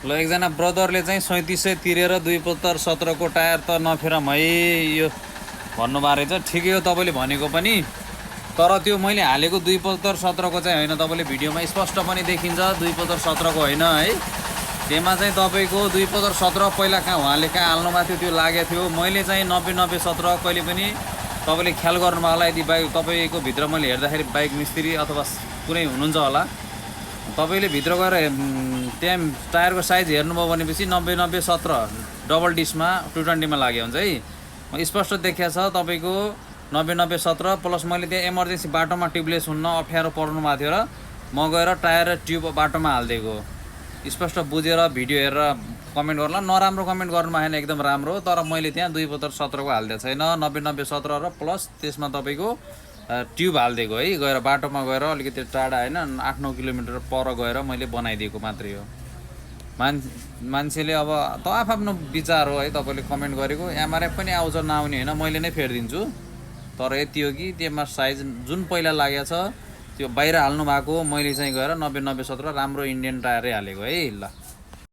ल एकजना ब्रदरले चाहिँ 3700 तिरेर 2017 को टायर त नफेरम है यो भन्नुभएको रहेछ। ठिकै हो तपाईँले भनेको पनि, तर त्यो मैले हालेको 2017 को चाहिँ होइन। तपाईँले भिडियोमा स्पष्ट पनि देखिन्छ 2017 को होइन है। त्यसमा चाहिँ तपाईँको 2017 पहिला कहाँ उहाँले कहाँ हाल्नुभएको थियो त्यो लागेको थियो। मैले चाहिँ 90-90-17 कहिले पनि तपाईँले ख्याल गर्नुभयो होला। यदि बाइक तपाईँको भित्र मैले हेर्दाखेरि बाइक मिस्त्री अथवा कुनै हुनुहुन्छ होला, तपाईँले भित्र गएर त्यहाँ टायरको साइज हेर्नुभयो भनेपछि 90-90-17 डबल डिस्कमा 220मा लाग्यो हुन्छ है। स्पष्ट देखिया छ तपाईँको 90-90-17 प्लस मैले त्यहाँ इमर्जेन्सी बाटोमा ट्युबलेस हुन्न अप्ठ्यारो पर्नु भएको थियो र म गएर टायर र ट्युब बाटोमा हालिदिएको। स्पष्ट बुझेर भिडियो हेरेर कमेन्ट गर्ला। नराम्रो कमेन्ट गर्नु भएन, एकदम राम्रो। तर मैले त्यहाँ 2017 को हालिदिएको छैन, 90-90-17 र प्लस त्यसमा तपाईँको ट्युब हालिदिएको है। गएर बाटोमा गएर अलिकति टाढा होइन 8-9 किलोमिटर पर गएर मैले बनाइदिएको मात्रै हो। मान्छेले अब त आफ्नो विचार हो है। तपाईँले कमेन्ट गरेको एमआरएफ पनि आउँछ नआउने होइन, मैले नै फेरिदिन्छु। तर यति हो कि त्यसमा साइज जुन पहिला लागेको छ त्यो बाहिर हाल्नु भएको, मैले चाहिँ गएर 90-90-17 राम्रो इन्डियन टायरै हालेको है। ल।